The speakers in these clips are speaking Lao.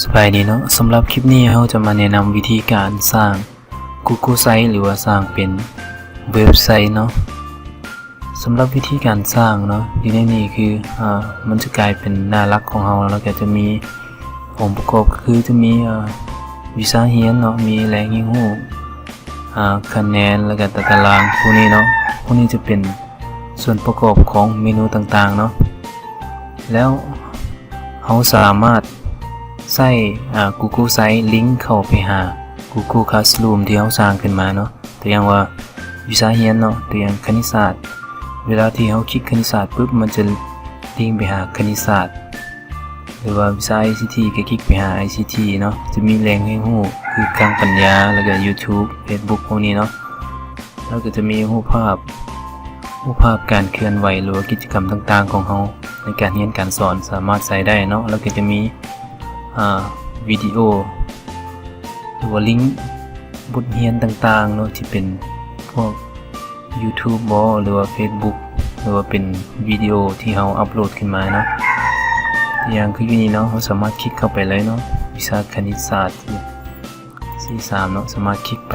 ສະບາຍດີເນາະ, ສຳລັບຄລິບນີ້ເຮົາຈະມາແນະນຳວິທີການສ້າງ Google Sites ຫຼືວ່າສ້າງເປັນເວັບໄຊເນາະ. ສຳລັບວິທີການສ້າງເນາະ ຢູ່ໃນນີ້ຄື ອາ ມັນຈະກາຍເປັນໜ້າຫຼັກຂອງເຮົາ ແລ້ວກໍຈະມີອົງປະກອບ ກໍຄືຈະມີ ອາ ວິຊາຮຽນເນາະ, ມີແຫຼ່ງຮຽນຮູ້ ອາ ຄະແນນ ແລ້ວກໍຕາຕະລາງພວກນີ້ເນາະ. ພວກນີ້ຈະເປັນສ່ວນປະກອບຂອງເມນູຕ່າງໆເນາະ. ແລ້ວເຮົາສາມາດໃຊ້ ອາ Google Sites ລິງເຂົ້າໄປຫາ Google Classroom ທີ່ເຮົາສ້າງຂຶ້ນມາເນາະ. ຕົວຢ່າງວ່າວິຊາຮຽນເນາະ, ຕົວຢ່າງຄະນິດສາດ, ເວລາທີ່ເຮົາຄລິກຄະນິດສາດປຶບ ມັນຈະລິງໄປຫາຄະນິດສາດ ຫຼືວ່າວິຊາ ໄອຊີທີ ກໍຄລິກໄປຫາ ໄອຊີທີ ເນາະ. ຈະມີແຫຼ່ງຮຽນຮູ້ຄືຄັງປັນຍາ ແລ້ວກໍ YouTube Facebook ພວກນີ້ເນາະ. ແລ້ວກໍຈະມີຮູບພາບ ຮູບພາບການເຄື່ອນໄຫວ ຫຼືວ່າກິດຈະກຳຕ່າງໆຂອງເຮົາໃນການຮຽນການສອນ ສາມາດໃສ່ໄດ້ເນາະ. ແລ້ວກໍຈະມີ ອາ ວິດີໂອ ຫຼືວ່າລິງບົດຮຽນຕ່າງໆເນາະ ທີ່ເປັນພວກ YouTube ບໍ ຫຼືວ່າ Facebook ຫຼືວ່າເປັນວິດີໂອທີ່ເຮົາອັບໂຫຼດຂຶ້ນມາເນາະ. ຢ່າງຄືຢູ່ນີ້ເນາະ, ເຮົາສາມາດຄລິກເຂົ້າໄປເລີຍເນາະ, ວິຊາຄະນິດສາດ ສີ່ ສາມເນາະ, ສາມາດຄລິກໄປ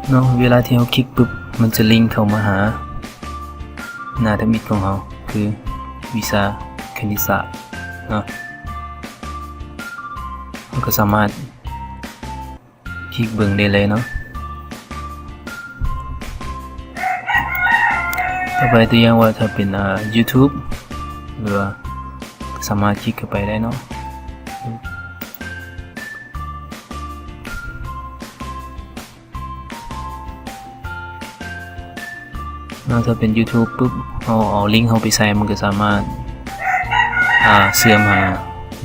ເນາະ. ເວລາທີ່ເຮົາຄລິກປຶບ ມັນຈະລິງເຂົ້າມາຫາໜ້າທຳອິດຂອງເຮົາ ຄືວິຊາຄະນິດສາດເນາະ. ເຮົາກໍສາມາດ ຄລິກເບິ່ງໄດ້ເລີຍເນາະ. ຕໍ່ໄປຕົວຢ່າງວ່າຖ້າເປັນ ອາ YouTube ຫຼືວ່າສາມາດຄລິກເຂົ້າໄປໄດ້ເນາະ. ເນາະ ຖ້າເປັນ YouTube ປຶບ ເຮົາເອົາລິງເຮົາໄປໃສ່ ມັນກໍສາມາດ ອາ ເຊື່ອມຫາ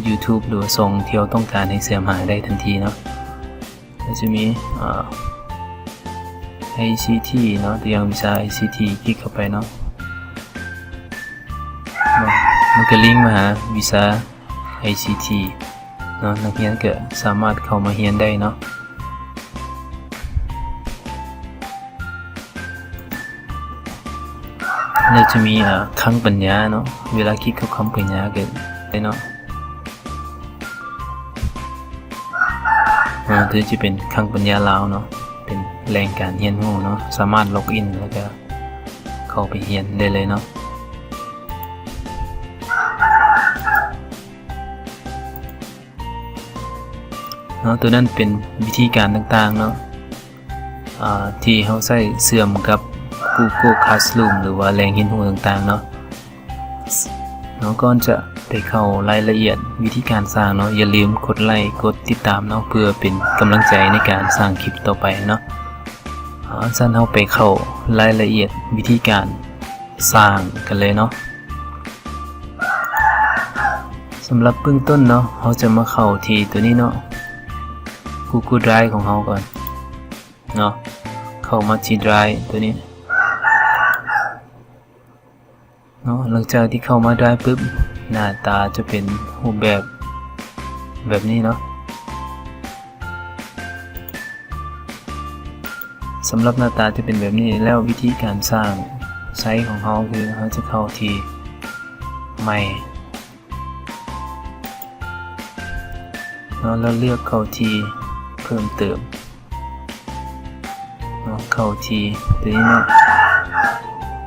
YouTube ຫຼືວ່າຊ່ອງທີ່ເຮົາຕ້ອງການໃຫ້ເຊື່ອມຫາໄດ້ທັນທີເນາະ. ກໍຈະມີ ອາ ໄອຊີທີ ເນາະ, ຕົວຢ່າງວິຊາ ໄອຊີທີ ຄລິກເຂົ້າໄປເນາະ, ເນາະ ມັນກໍລິງມາຫາວິຊາ ໄອຊີທີ ເນາະ, ນັກຮຽນກໍສາມາດເຂົ້າມາຮຽນໄດ້ເນາະ. ແລ້ວຈະມີ ອາ ຄັງປັນຍາເນາະ, ເວລາຄລິກເຂົ້າຄັງປັນຍາກໍໄດ້ເນາະ. ອາ ຕົວນີ້ຈະເປັນຄັງປັນຍາລາວເນາະ, ເປັນແຫຼ່ງການຮຽນຮູ້ເນາະ, ສາມາດລັອກອິນ ແລ້ວກໍເຂົ້າໄປຮຽນໄດ້ເລີຍເນາະ. ເນາະ ຕົວນັ້ນເປັນວິທີການຕ່າງໆເນາະ ອາ ທີ່ເຮົາໃຊ້ເຊື່ອມກັບ Google Classroom ຫຼືວ່າແຫຼ່ງຮຽນຮູ້ຕ່າງໆເນາະ. ເນາະ ກ່ອນຈະໄປເຂົ້າລາຍລະອຽດວິທີການສ້າງເນາະ, ຢ່າລືມກົດໄລ້ກົດຕິດຕາມເນາະ ເພື່ອເປັນກຳລັງໃຈໃນການສ້າງຄລິບຕໍ່ໄປເນາະ. ອາ ຊັ້ນເຮົາໄປເຂົ້າລາຍລະອຽດວິທີການສ້າງກັນເລີຍເນາະ. ສຳລັບເບື້ອງຕົ້ນເນາະ ເຮົາຈະມາເຂົ້າທີ່ຕົວນີ້ເນາະ, Google Drive ຂອງເຮົາກ່ອນເນາະ, ເຂົ້າມາທີ່ Drive ຕົວນີ້ເນາະ. ຫຼັງຈາກທີ່ເຂົ້າມາ Drive ປຶບ ໜ້າຕາຈະເປັນຮູບແບບ ແບບນີ້ເນາະ. ສຳລັບໜ້າຕາຈະເປັນແບບນີ້ ແລ້ວວິທີການສ້າງໄຊຂອງເຮົາ ຄືເຮົາຈະເຂົ້າທີ່ໃໝ່ເນາະ ແລ້ວເລືອກເຂົ້າທີ່ເພີ່ມເຕີມເນາະ, ເຂົ້າທີ່ຕົວນີ້ເນາະ,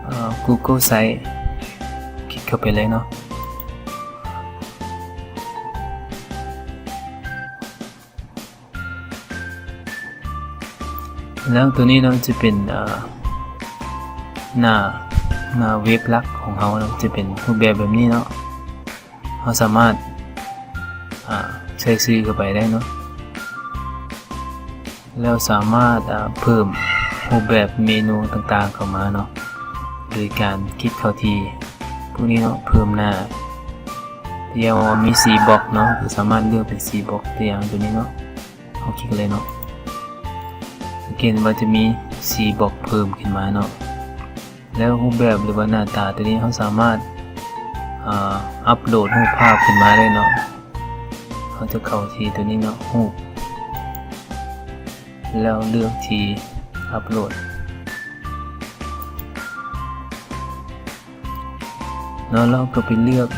ເອີ Google Sites ຄລິກເຂົ້າໄປເລີຍເນາະ. ແລ້ວຕົວນີ້ເນາະ ຈະເປັນ ເອີ ໜ້າ ໜ້າເວັບຫຼັກຂອງເຮົາເນາະ, ຈະເປັນຮູບແບບແບບນີ້ເນາະ. ເຮົາສາມາດ ອາ ໃສ່ຊື່ເຂົ້າໄປໄດ້ເນາະ, ແລ້ວສາມາດ ອາ ເພີ່ມຮູບແບບເມນູຕ່າງໆເຂົ້າມາເນາະ ໂດຍການຄລິກເຂົ້າທີ່ພວກນີ້ເນາະ, ເພີ່ມໜ້າ. ຢ່າງວ່າມີສີ່ບລັອກເນາະ, ກໍສາມາດເລືອກເປັນສີ່ບລັອກ, ຕົວຢ່າງຕົວນີ້ເນາະ, ເຮົາຄລິກເລີຍເນາະ. ສັງເກດວ່າຈະມີສີ່ບລັອກເພີ່ມຂຶ້ນມາເນາະ, ແລ້ວຮູບແບບ ຫຼືວ່າໜ້າຕາຕົວນີ້ ເຮົາສາມາດ ອາ ອັບໂຫຼດຮູບພາບຂຶ້ນມາໄດ້ເນາະ. ເຮົາຈະເຂົ້າທີ່ຕົວນີ້ເນາະ, ຮູບ ແລ້ວເລືອກທີ່ອັບໂຫຼດເນາະ, ແລ້ວເຮົາກໍໄປເລືອກ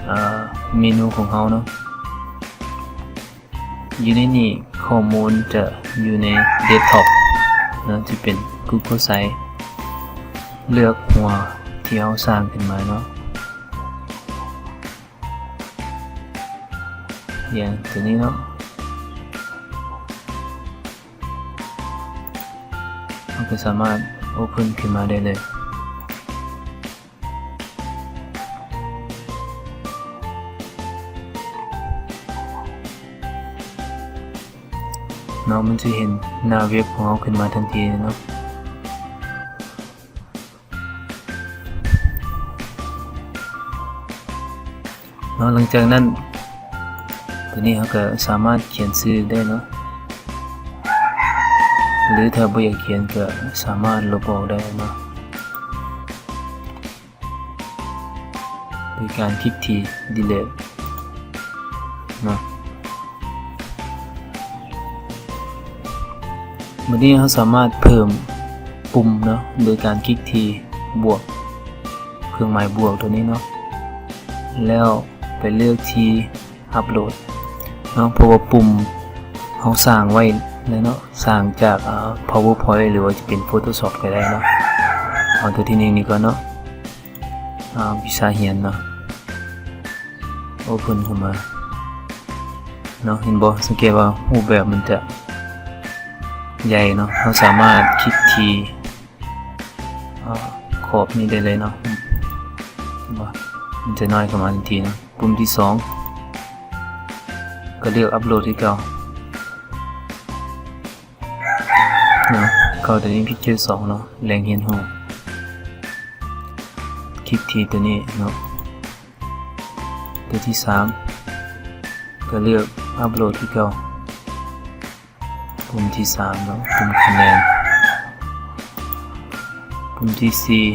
ອາ ເມນູຂອງເຮົາເນາະ. ຢູ່ໃນນີ້ຂໍ້ມູນຈະຢູ່ໃນເດັສທັອບເນາະ ຈະເປັນ Google Sites. ເລືອກຫົວທີ່ເຮົາສ້າງຂຶ້ນມາເນາະ ຢ່າງຕົວນີ້ເນາະ ເຮົາກໍສາມາດ Open ຂຶ້ນມາໄດ້ເລີຍເນາະ. ມັນຈະເຫັນໜ້າເວັບຂອງເຮົາຂຶ້ນມາທັນທີເນາະ. ເນາະ ຫຼັງຈາກນັ້ນ ຕົວນີ້ເຮົາກໍສາມາດຂຽນຊື່ໄດ້ເນາະ ຫຼືຖ້າບໍ່ຢາກຂຽນກໍສາມາດລົບອອກໄດ້ເນາະ ໂດຍການຄລິກທີ່ Delete ເນາະ. ບັດນີ້ເຮົາສາມາດເພີ່ມປຸ່ມເນາະ ໂດຍການຄລິກທີ່ບວກ ເຄື່ອງໝາຍບວກຕົວນີ້ເນາະ ແລ້ວໄປເລືອກທີ່ Upload ເນາະ ເພາະວ່າປຸ່ມເຮົາສ້າງໄວ້ແລ້ວເນາະ ສ້າງຈາກ ອາ PowerPoint ຫຼືວ່າຈະເປັນ Photoshop ກໍໄດ້ເນາະ. ເອົາຕົວທີໜຶ່ງນີ້ກ່ອນເນາະ ອາ ວິຊາຮຽນເນາະ Open ເຂົ້າມາເນາະ. ເຫັນບໍ່ ສັງເກດວ່າຮູບແບບມັນຈະໃຫຍ່ເນາະ ເຮົາສາມາດຄລິກທີ່ ອາ ຂອບນີ້ໄດ້ເລີຍເນາະ ເຫັນບໍ່ ມັນຈະນ້ອຍເຂົ້າມາທັນທີເນາະ. ປຸ່ມທີສອງ ກໍເລືອກ Upload ຄືເກົ່າເນາະ ເຂົ້າຕົວນີ້ Picture ສອງເນາະ ແຫຼ່ງຮຽນຮູ້ ຄລິກທີ່ຕົວນີ້ເນາະ. ຕົວທີສາມ ກໍເລືອກ Upload ຄືເກົ່າ ປຸ່ມທີສາມເນາະ ປຸ່ມຄະແນນ. ປຸ່ມທີສີ່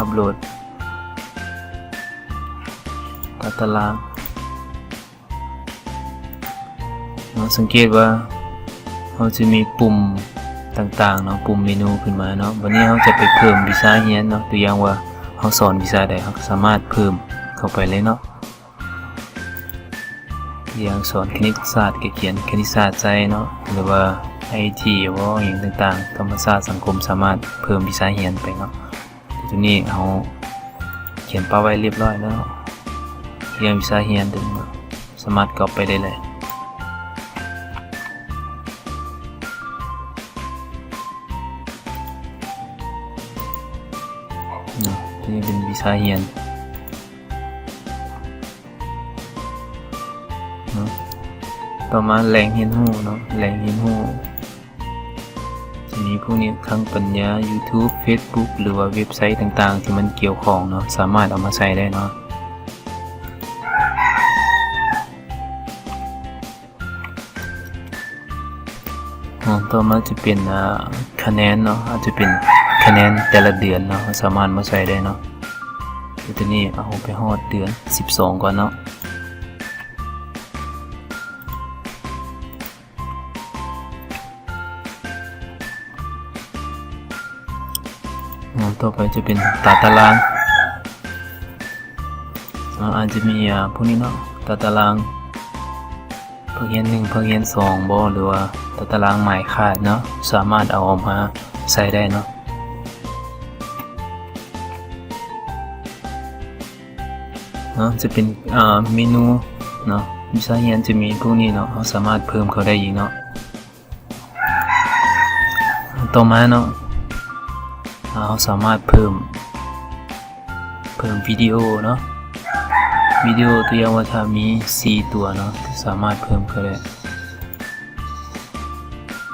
Upload ຕາຕະລາງເນາະ. ສັງເກດວ່າເຮົາຈະມີປຸ່ມຕ່າງໆເນາະ ປຸ່ມເມນູຂຶ້ນມາເນາະ. ບັດນີ້ເຮົາຈະໄປເພີ່ມວິຊາຮຽນເນາະ ຕົວຢ່າງວ່າເຮົາສອນວິຊາໃດ ເຮົາກໍສາມາດເພີ່ມເຂົ້າໄປເລີຍເນາະ. ຢ່າງສອນຄະນິດສາດ ກໍຂຽນຄະນິດສາດໃສ່ເນາະ ຫຼືວ່າ ໄອທີ ບໍ ຫຍັງຕ່າງໆ ທຳມະຊາດ ສັງຄົມ ສາມາດເພີ່ມວິຊາຮຽນໄປເນາະ. ຕົວນີ້ເຮົາຂຽນປະໄວ້ລຽບຮ້ອຍແລ້ວ ຮຽນວິຊາຮຽນຕົວນີ້ເນາະ ສາມາດກັອບໄປໄດ້ເລີຍເນາະ. ຕົວນີ້ເປັນວິຊາຮຽນ ເນາະ. ຕໍ່ມາແຫຼ່ງຮຽນຮູ້ເນາະ ແຫຼ່ງຮຽນຮູ້ຈະມີພວກນີ້ ຄັງປັນຍາ YouTube Facebook ຫຼືວ່າເວັບໄຊຕ່າງໆທີ່ມັນກ່ຽວຂ້ອງເນາະ ສາມາດເອົາມາໃຊ້ໄດ້ເນາະ. ອາ ຕໍ່ມາຈະເປັນ ອາ ຄະແນນເນາະ ອາດຈະເປັນຄະແນນແຕ່ລະເດືອນເນາະ ເຮົາສາມາດມາໃສ່ໄດ້ເນາະ. ຕົວນີ້ເອົາໄປຮອດເດືອນສິບສອງກ່ອນເນາະ. ອາ ຕໍ່ໄປຈະເປັນຕາຕະລາງ ອາ ອາດຈະມີ ອາ ພວກນີ້ເນາະ ຕາຕະລາງ ພາກຮຽນໜຶ່ງ ພາກຮຽນສອງບໍ ຫຼືວ່າຕາຕະລາງໝາຍຂາດເນາະ ສາມາດເອົາອອກມາໃຊ້ໄດ້ເນາະ. ເນາະ ຈະເປັນ ອາ ເມນູເນາະ ວິຊາຮຽນຈະມີພວກນີ້ເນາະ ເຮົາສາມາດເພີ່ມເຂົ້າໄດ້ອີກເນາະ. ຕໍ່ມາເນາະ ເຮົາສາມາດເພີ່ມ ເພີ່ມວິດີໂອເນາະ ວິດີໂອ ຕົວຢ່າງວ່າຖ້າມີສີ່ຕົວເນາະ ສາມາດເພີ່ມເຂົ້າໄດ້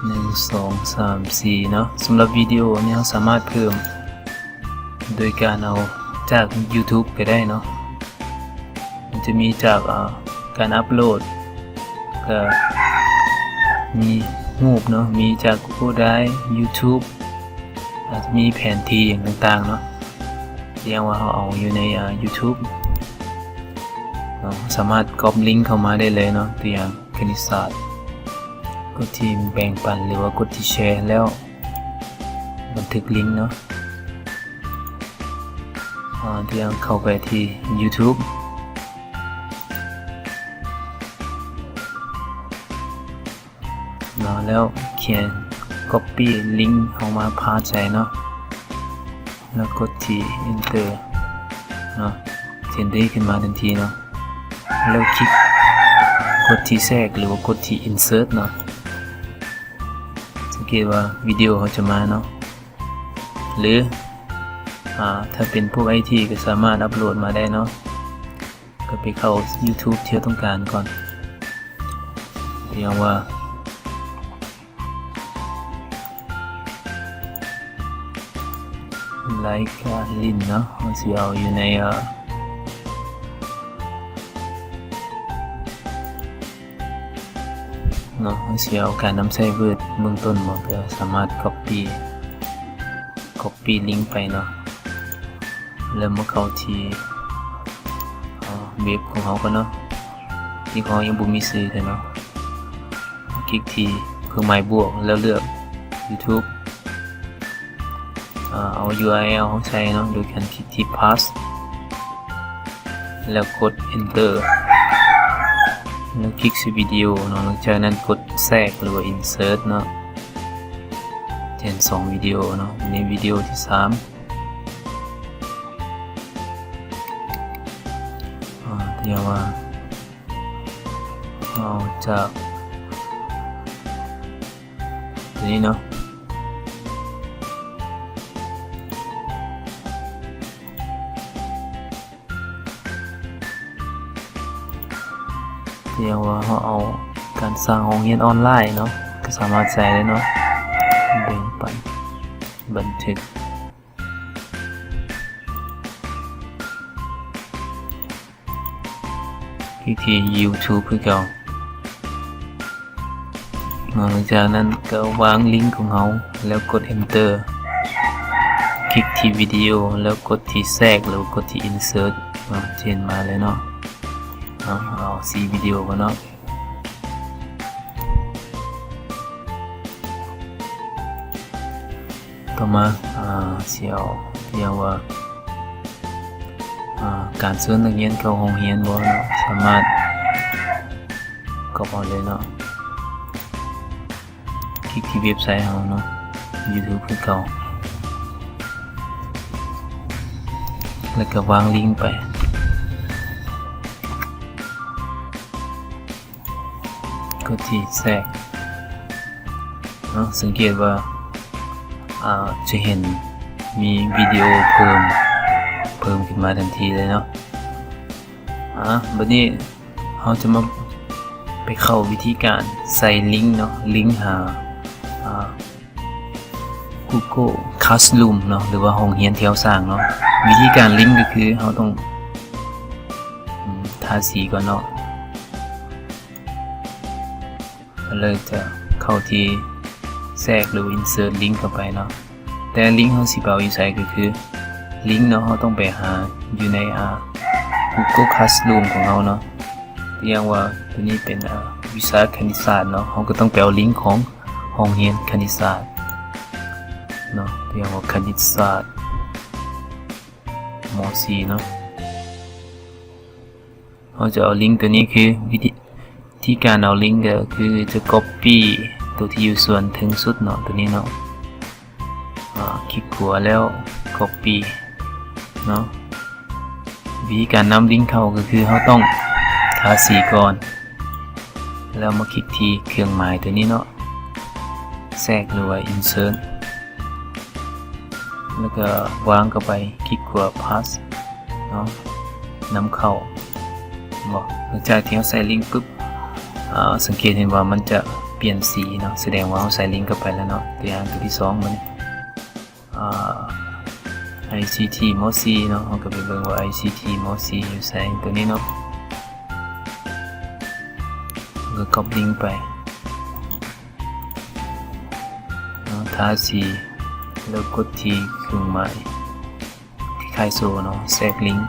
ໜຶ່ງ ສອງ ສາມ ສີ່ເນາະ. ສຳລັບວິດີໂອນີ້ເຮົາສາມາດເພີ່ມໂດຍການເອົາຈາກ YouTube ກໍໄດ້ເນາະ. ມັນຈະມີຈາກ ອາ ການອັບໂຫຼດ ກະມີຮູບເນາະ ມີຈາກ Google Drive YouTube ອາດຈະມີແຜນທີ່ຫຍັງຕ່າງໆເນາະ. ຢ່າງວ່າເຮົາເອົາຢູ່ໃນ ອາ YouTube ເນາະ ສາມາດກັອບລິ້ງເຂົ້າມາໄດ້ເລີຍເນາະ. ຕົວຢ່າງຄະນິດສາດ ກົດທີ່ແບ່ງປັນ ຫຼືວ່າກົດທີ່ແຊ ແລ້ວບັນທຶກລິ້ງເນາະ. ອາ ຕົວຢ່າງເຂົ້າໄປທີ່ YouTube ແລ້ວຂຽນ copy link ເຮົາມາພາດໃສ່ເນາະ ແລ້ວກົດທີ່ enter ເນາະ ເຫັນຕົວນີ້ຂຶ້ນມາທັນທີເນາະ ແລ້ວຄລິກ ກົດທີ່ tag ຫຼືວ່າກົດທີ່ insert ເນາະ ສັງເກດວ່າວິດີໂອເຮົາຈະມາເນາະ ຫຼື ອາ ຖ້າເປັນພວກໄອທີກໍສາມາດອັບໂຫຼດມາໄດ້ເນາະ ກໍໄປເຂົ້າ YouTube ທີ່ເຮົາຕ້ອງການກ່ອນ ຮຽກວ່າ ໄລການຫຼິ້ນເນາະ ເຮົາຊິເອົາຢູ່ໃນ ເອີ ເນາະ ເຮົາຊິເອົາການນຳໃຊ້ Word ເບື້ອງຕົ້ນເນາະ ກໍສາມາດ copy copy link ໄປເນາະ ແລ້ວມາເຂົ້າທີ່ ເວັບຂອງເຮົາກ່ອນເນາະ ທີ່ຂອງເຮົາຍັງບໍ່ມີຊື່ເທື່ອເນາະ ຄລິກທີ່ເຄື່ອງໝາຍບວກ ແລ້ວເລືອກ YouTube ເອົາ URL ເຮົາໃສ່ເນາະ ໂດຍການຄລິກທີ່ paste ແລ້ວກົດ enter ແລ້ວຄລິກໃສ່ວິດີໂອເນາະ ຫຼັງຈາກນັ້ນກົດ tag ຫຼືວ່າ insert ເນາະ ຈະເຫັນສອງວິດີໂອເນາະ ອັນນີ້ວິດີໂອທີສາມ ອາ ທີ່ເຮົາວ່າ ເຮົາຈະ ຕົວນີ້ເນາະ ຮຽກວ່າເຮົາເອົາການສ້າງຫ້ອງຮຽນອອນລາຍເນາະ ກໍສາມາດໃສ່ໄດ້ເນາະ ແບ່ງປັນ ບັນທຶກ ທີ່ YouTube ຄືເກົ່າ ຫຼັງຈາກນັ້ນກໍວາງລິງຂອງເຮົາ ແລ້ວກົດ enter ຄລິກທີ່ວິດີໂອ ແລ້ວກົດທີ່ tag ຫຼືວ່າກົດທີ່ insert ເນາະ ຈະເຫັນມາເລີຍເນາະ ເອົາ ເອົາສີ່ວິດີໂອກ່ອນເນາະ ຕໍ່ມາ ອາ ຊິເອົາ ຮຽກວ່າ ອາ ການເຊີນນັກຮຽນເຂົ້າໂຮງຮຽນບໍ່ເນາະ ສາມາດກອບເອົາເລີຍເນາະ ຄລິກທີ່ເວັບໄຊເຮົາເນາະ YouTube ຄືເກົ່າ ແລ້ວກໍວາງລິງໄປ ກົດທີ່ tag ເນາະ ສັງເກດວ່າ ອາ ຈະເຫັນມີວິດີໂອເພີ່ມ ເພີ່ມຂຶ້ນມາທັນທີເລີຍເນາະ ອາ ບັດນີ້ເຮົາຈະມາໄປເຂົ້າວິທີການໃສ່ລິງເນາະ ລິງຫາ ອາ Google Classroom ເນາະ ຫຼືວ່າຫ້ອງຮຽນທີ່ເຮົາສ້າງເນາະ ວິທີການລິງກໍຄືເຮົາຕ້ອງ ອາ ທາສີກ່ອນເນາະ ແລ້ວຈະເຂົ້າທີ່ tag ຫຼື insert link ເຂົ້າໄປເນາະ ແຕ່ລິງເຮົາຊິໄປເອົາຢູ່ໃສກໍຄື ລິງເນາະ ເຮົາຕ້ອງໄປຫາຢູ່ໃນ ອາ Google Classroom ຂອງເຮົາເນາະ ຢ່າງວ່າຕົວນີ້ເປັນ ອາ ວິຊາຄະນິດສາດເນາະ ເຮົາກໍຕ້ອງໄປເອົາລິງຂອງຫ້ອງຮຽນຄະນິດສາດເນາະ ຢ່າງວ່າຄະນິດສາດ ມໍສີ່ເນາະ ເຮົາຈະເອົາລິງຕົວນີ້ ຄືວິທີ ທີ່ການເອົາລິງກໍຄືຈະ copy ຕົວທີ່ຢູ່ສ່ວນເທິງສຸດເນາະ ຕົວນີ້ເນາະ ອາ ຄລິກຂວາແລ້ວ copy ເນາະ ວິທີການນຳລິງເຂົ້າກໍຄືເຮົາຕ້ອງທາສີກ່ອນ ແລ້ວມາຄລິກທີ່ເຄື່ອງໝາຍຕົວນີ້ເນາະ tag ຫຼືວ່າ insert ແລ້ວກໍວາງເຂົ້າໄປ ຄລິກຂວາ paste ເນາະ ນຳເຂົ້າ ເນາະ ຫຼັງຈາກທີ່ເຮົາໃສ່ລິງປຶບ ອາ ສັງເກດເຫັນວ່າມັນຈະປ່ຽນສີເນາະ ສະແດງວ່າເຮົາໃສ່ລິງເຂົ້າໄປແລ້ວເນາະ ຕົວຢ່າງຕົວທີສອງ ບາດນີ້ ອາ ໄອຊີທີ ມໍສີ່ເນາະ ເຮົາກໍໄປເບິ່ງວ່າ ໄອຊີທີ ມໍສີ່ ຢູ່ໃສ ຕົວນີ້ເນາະ ກໍກັອບລິງໄປ ເນາະ ທາສີ ແລ້ວກົດທີ່ເຄື່ອງໝາຍທີ່ຄ້າຍໂສ້ເນາະ tag link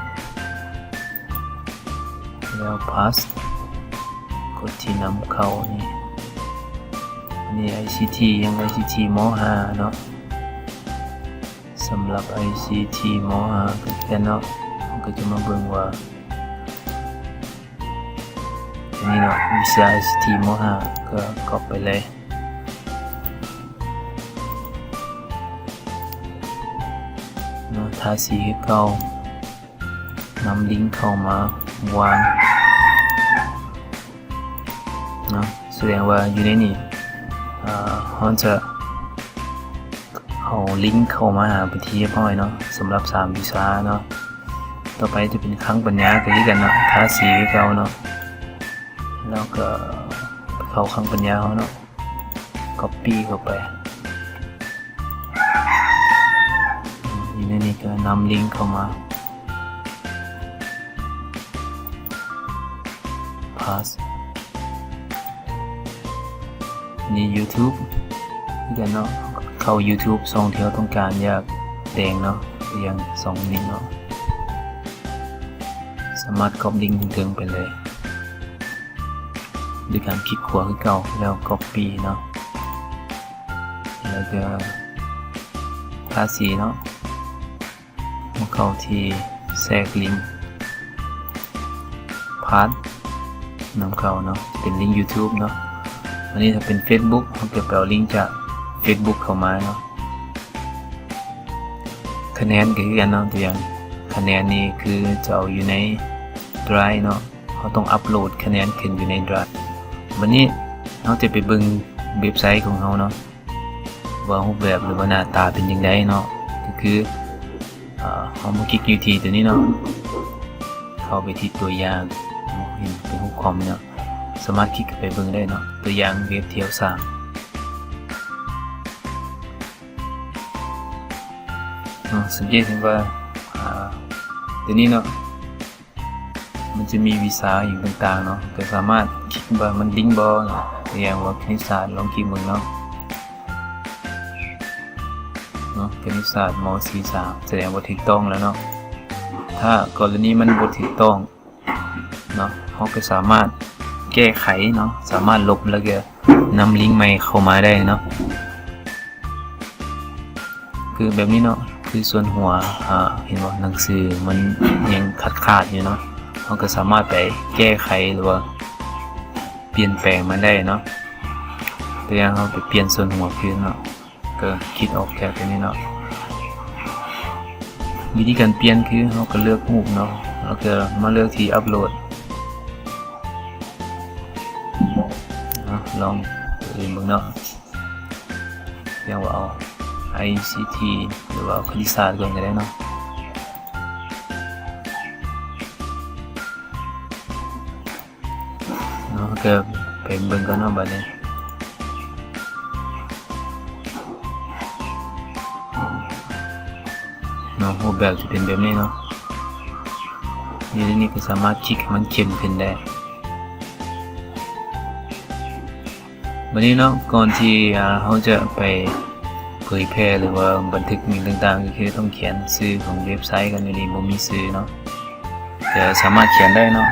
ແລ້ວ paste ກົດທີ່ນຳເຂົ້ານີ້ ອັນນີ້ ໄອຊີທີ ຍັງ ໄອຊີທີ ມໍຫ້າເນາະ ສຳລັບ ໄອຊີທີ ມໍຫ້າ ຄືກັນເນາະ ເຮົາກໍຈະມາເບິ່ງວ່າ ອັນນີ້ເນາະ ວິຊາ ໄອຊີທີ ມໍຫ້າ ກໍກັອບໄປເລີຍ ທາສີຄືເກົ່າ, ນຳລິງເຂົ້າມາວາງເນາະ, ສະແດງວ່າຢູ່ໃນນີ້ ເຮົາຈະເອົາລິງເຂົ້າມາຫາເປັນທີ່ຮຽບຮ້ອຍເນາະ, ສຳລັບສາມວິຊາເນາະ. ຕໍ່ໄປຈະເປັນຄັງປັນຍາ ກໍຄືກັນເນາະ, ທາສີຄືເກົ່າເນາະ, ແລ້ວກໍເຂົ້າຄັງປັນຍາເຮົາເນາະ. Copy ເຂົ້າໄປ. ຢູ່ໃນນີ້ກໍນຳລິງເຂົ້າມາ Paste. ນີ້ YouTube ຄືກັນເນາະ, ເຂົ້າ YouTube ຊ່ອງທີ່ເຮົາຕ້ອງການຢາກແດງເນາະ, ຢ່າງຊ່ອງນີ້ເນາະ. ສາມາດກັອບລິງເທິງໄປເລີຍ ໂດຍການຄລິກຂວາຄືເກົ່າ ແລ້ວ Copy ເນາະ, ແລ້ວກໍທາສີເນາະ, ມາເຂົ້າທີ່ແຊກລິງ Paste ນຳເຂົ້າເນາະ, ເປັນລິງ YouTube ເນາະ. ອັນນີ້ຖ້າເປັນ Facebook ເຮົາກໍໄປເອົາລິງຈາກ Facebook ເຂົ້າມາເນາະ. ຄະແນນກໍຄືກັນເນາະ, ຕົວຢ່າງຄະແນນນີ້ຄືຈະເອົາຢູ່ໃນ Drive ເນາະ, ເຮົາຕ້ອງອັບໂຫຼດຄະແນນຂຶ້ນຢູ່ໃນ Drive. ບັດນີ້ເຮົາຈະໄປເບິ່ງເວັບໄຊຂອງເຮົາເນາະ ວ່າຮູບແບບ ຫຼືວ່າໜ້າຕາເປັນຈັ່ງໃດເນາະ. ກໍຄື ເຮົາມາຄລິກຢູ່ທີ່ຕົວນີ້ເນາະ, ເຂົ້າໄປທີ່ຕົວຢ່າງ, ເຫັນເປັນຮູບຄອມເນາະ, ສາມາດຄລິກເຂົ້າໄປເບິ່ງໄດ້ເນາະ, ຕົວຢ່າງເວັບທີ່ເຮົາສ້າງ. ເນາະ, ສັງເກດເຫັນວ່າ ອາ ຕົວນີ້ເນາະ ມັນຈະມີວິຊາອີ່ຫຍັງຕ່າງໆເນາະ, ກໍສາມາດຄລິກວ່າມັນລິງບໍ່ເນາະ, ຢ່າງວ່າຄະນິດສາດ ລອງຄລິກເບິ່ງເນາະ, ເນາະ ຄະນິດສາດ ມໍສີ່ສາມ ສະແດງວ່າຖືກຕ້ອງແລ້ວເນາະ. ຖ້າກໍລະນີມັນບໍ່ຖືກຕ້ອງ ເນາະ, ເຮົາກໍສາມາດແກ້ໄຂເນາະ, ສາມາດລົບ ແລ້ວກໍນຳລິງໃໝ່ເຂົ້າມາໄດ້ເນາະ. ຄືແບບນີ້ເນາະ, ຄືສ່ວນຫົວ ອາ ເຫັນບໍ່, ໜັງສືມັນຍັງຂາດໆຢູ່ເນາະ, ເຮົາກໍສາມາດໄປແກ້ໄຂ ຫຼືວ່າປ່ຽນແປງມັນໄດ້ເນາະ. ຕົວຢ່າງເຮົາໄປປ່ຽນສ່ວນຫົວຄືນເນາະ. ກໍຄລິກອອກຈາກຕົວນີ້ເນາະ. ວິທີການປ່ຽນຄືເຮົາກໍເລືອກຮູບເນາະ, ແລ້ວກໍມາເລືອກທີ່ອັບໂຫຼດເນາະ, ລອງຕົວອື່ນເບິ່ງເນາະ, ຢ່າງວ່າເອົາ ໄອຊີທີ ຫຼືວ່າເອົາຄະນິດສາດກ່ອນກໍໄດ້ເນາະ. ເນາະ, ກໍໄປເບິ່ງກ່ອນເນາະ ບັດນີ້ເນາະ, ຮູບແບບຈະເປັນແບບນີ້ເນາະ. ຢູ່ໃນນີ້ກໍສາມາດຄລິກໃຫ້ມັນເຂັ້ມຂຶ້ນໄດ້. ບັດນີ້ເນາະ, ກ່ອນທີ່ ອາ ເຮົາຈະໄປເຜີຍແຜ່ ຫຼືວ່າບັນທຶກຫຍັງຕ່າງໆ ກໍຄືຕ້ອງຂຽນຊື່ຂອງເວັບໄຊກ່ອນ. ຢູ່ນີ້ບໍ່ມີຊື່ເນາະ, ແຕ່ສາມາດຂຽນໄດ້ເນາະ.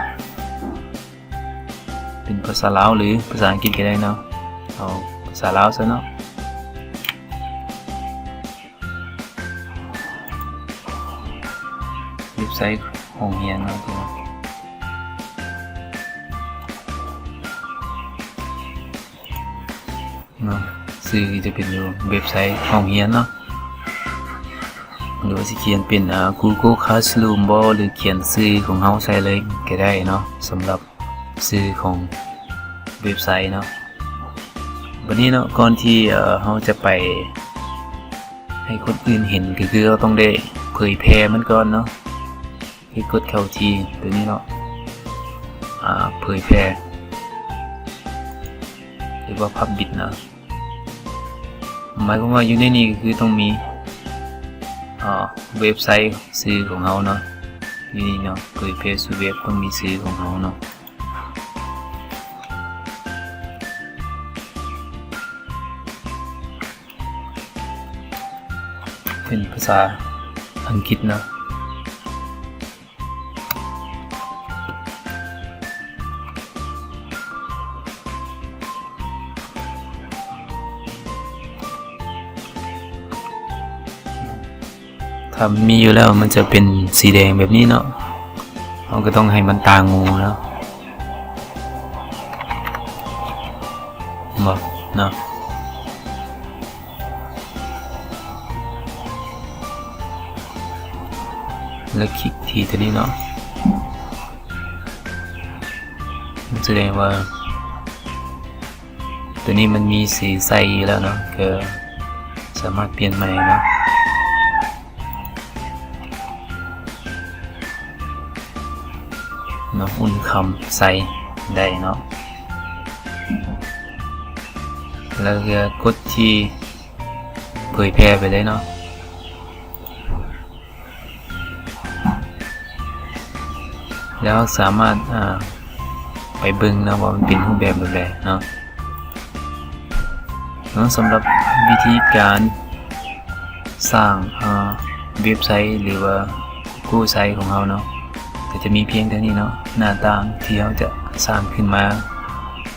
ເປັນພາສາລາວ ຫຼື ພາສາອັງກິດກໍໄດ້ເນາະ, ເອົາພາສາລາວຊະເນາະ. ເວັບໄຊໂຮງຮຽນເນາະ, ເນາະ, ຊື່ຈະເປັນຢູ່ເວັບໄຊໂຮງຮຽນເນາະ, ຫຼືວ່າຊິຂຽນເປັນ ອາ Google Classroom ບໍ ຫຼື ຂຽນຊື່ຂອງເຮົາໃສ່ເລີຍກໍໄດ້ເນາະ, ສຳລັບ ຊື່ຂອງເວັບໄຊເນາະ. ບັດນີ້ເນາະ, ກ່ອນທີ່ ເອີ ເຮົາຈະໄປໃຫ້ຄົນອື່ນເຫັນ ກໍຄືເຮົາຕ້ອງໄດ້ເຜີຍແຜ່ມັນກ່ອນເນາະ. ຄືກົດເຂົ້າທີ່ຕົວນີ້ເນາະ, ອາ ເຜີຍແຜ່ ຫຼືວ່າ Publish ເນາະ. ໝາຍຄວາມວ່າຢູ່ໃນນີ້ກໍຄືຕ້ອງມີ ເອີ ເວັບໄຊຊື່ຂອງເຮົາເນາະ, ຢູ່ນີ້ເນາະ, ເຜີຍແຜ່ສູ່ເວັບ ຕ້ອງມີຊື່ຂອງເຮົາເນາະ. ເປັນພາສາອັງກິດເນາະ. ຖ້າມັນມີຢູ່ແລ້ວ ມັນຈະເປັນສີແດງແບບນີ້ເນາະ, ເຮົາກໍຕ້ອງໃຫ້ມັນຕ່າງໝູ່ເນາະ, ບໍ່ເນາະ. ແລ້ວຄລິກທີ່ຕົວນີ້ເນາະ. ມັນສະແດງວ່າຕົວນີ້ມັນມີສີໃສຢູ່ແລ້ວເນາະ, ກໍສາມາດປ່ຽນໃໝ່ເນາະ. ເນາະ, ອຸ່ນຄຳໃສ່ໄດ້ເນາະ. ແລ້ວກໍກົດທີ່ເຜີຍແຜ່ໄປເລີຍເນາະ. ແລ້ວເຮົາສາມາດ ອ່າ ໄປເບິ່ງເນາະ ວ່າມັນເປັນຮູບແບບແບບໃດເນາະ. ເນາະ, ສຳລັບວິທີການສ້າງ ອ່າ ເວັບໄຊ ຫຼືວ່າ Google Site ຂອງເຮົາເນາະ ກໍຈະມີພຽງເທົ່ານີ້ເນາະ. ໜ້າຕ່າງທີ່ເຮົາຈະສ້າງຂຶ້ນມາ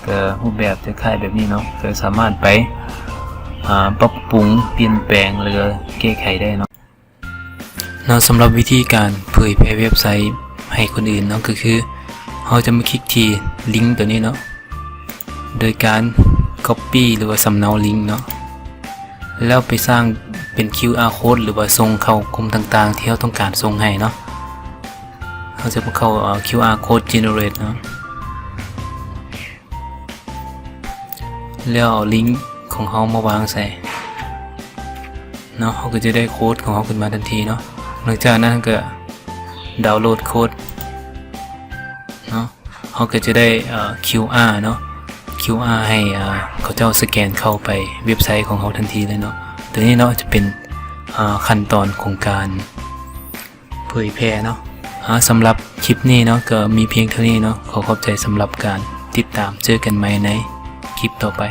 ກໍຮູບແບບຈະຄ້າຍແບບນີ້ເນາະ, ກໍສາມາດໄປ ອ່າ ປັບປຸງ, ປ່ຽນແປງ ຫຼືແກ້ໄຂໄດ້ເນາະ. ເນາະ, ສຳລັບວິທີການເຜີຍແຜ່ເວັບໄຊໃຫ້ຄົນອື່ນເນາະ ກໍຄືເຮົາຈະມາຄລິກທີ່ລິງຕົວນີ້ເນາະ ໂດຍການ copy ຫຼືວ່າສຳເນົາລິງເນາະ, ແລ້ວໄປສ້າງເປັນ QR code ຫຼືວ່າສົ່ງເຂົ້າກຸ່ມຕ່າງໆທີ່ເຮົາຕ້ອງການສົ່ງໃຫ້ເນາະ. ເຮົາຈະມາເຂົ້າ ເອີ່ QR code generate ເນາະ. ແລ້ວເອົາລິງຂອງເຮົາມາວາງໃສ່ເນາະ, ເຮົາກໍຈະໄດ້ໂຄດຂອງເຮົາຂຶ້ນມາທັນທີເນາະ. ຫຼັງຈາກນັ້ນກໍດາວໂຫຼດໂຄດເນາະ, ເຮົາກໍຈະໄດ້ ເອີ່ ຄິວອາ ເນາະ, ຄິວອາ ໃຫ້ ເອີ່ ເຂົາເຈົ້າສະແກນເຂົ້າໄປເວັບໄຊຂອງເຮົາທັນທີເລີຍເນາະ. ຕົວນີ້ເນາະ ຈະເປັນ ເອີ່ ຂັ້ນຕອນຂອງການ ເຜີຍແຜ່ເນາະ. ອາ ສຳລັບຄລິບນີ້ເນາະ ກໍມີພຽງເທົ່ານີ້ເນາະ. ຂໍຂອບໃຈສຳລັບການຕິດຕາມ. ເຈີກັນໃໝ່ໃນຄລິບຕໍ່ໄປ.